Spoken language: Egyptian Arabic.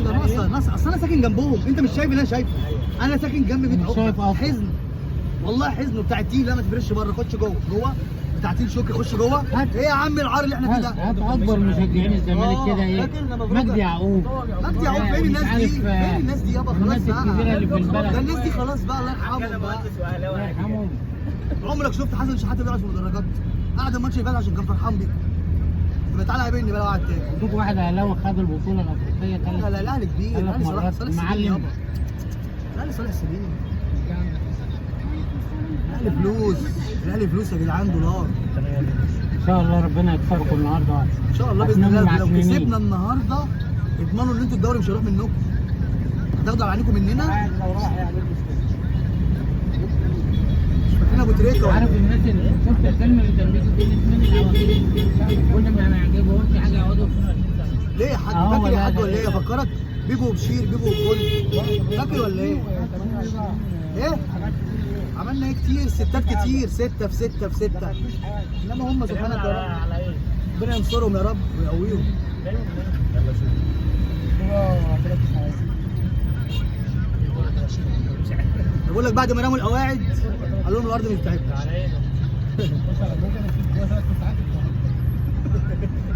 ده ناقصه ناقصه، اصل انا ساكن جنبهم، انت مش شايف اللي انا شايفه. انا ساكن جنب بيت مش شايف عقبه. أصلاً. حزن والله، حزن. بتاع التين لا ما تفرش بره، خش جوه، جوه بتاع تين شكري، خش جوه. هات. ايه يا عم العار اللي احنا فيه هات ده؟ هات اكبر مشجعين الزمالك آه، كده ايه؟ فاكر لما بروجا- مجدي يعقوب. مجدي يعقوب، فين مش الناس دي؟ عارف، فين الناس دي يابا؟ خلاص الناس بقى. الكبيرة اللي في البلد. ده الناس دي خلاص بقى، الله يرحمهم بقى. الله يرحمهم. عمرك شفت حسن شحاته بيلعب في المدرجات؟ قعد الماتش اللي فات عشان كان فرحان بيه. يبقى تعالى قابلني بقى لو قعد تاني. عندكم واحد اهلاوي خد البطولة الافريقية لا ثلاث لا، الاهلي كبير، ثلاث الاهلي صلاح مرات. صالح سليم معلم. يابا. الاهلي صالح سليم. الاهلي فلوس، الاهلي فلوس يا جدعان، دولار. ان شاء الله ربنا يكسبكم النهارده. ان شاء الله باذن هتناموا الله لو معكننين. كسبنا النهارده اضمنوا ان انتوا الدوري مش هيروح منكم. هتاخدوا على عينيكم مننا. مش فاكرين ابو تريكه ولا عارف إيه؟ الناس اللي شفت الفيلم اللي كان بيجي فيه الاثنين العواجيز كل ما يعجبهمش حاجة يقعدوا. ليه يا حاج؟ أهو فاكر يا لا، حاج لا، ولا ايه؟ لا. افكرك بيبو وبشير، بيبو وكل، فاكر ولا ايه؟ ايه؟ عملنا ايه كتير، ستات كتير، ستة في ستة في ستة. انما هم سبحانك يا رب، ربنا ينصرهم يا رب ويقويهم. بقول لك بعد ما رموا القواعد قال لهم الارض مش بتاعتنا.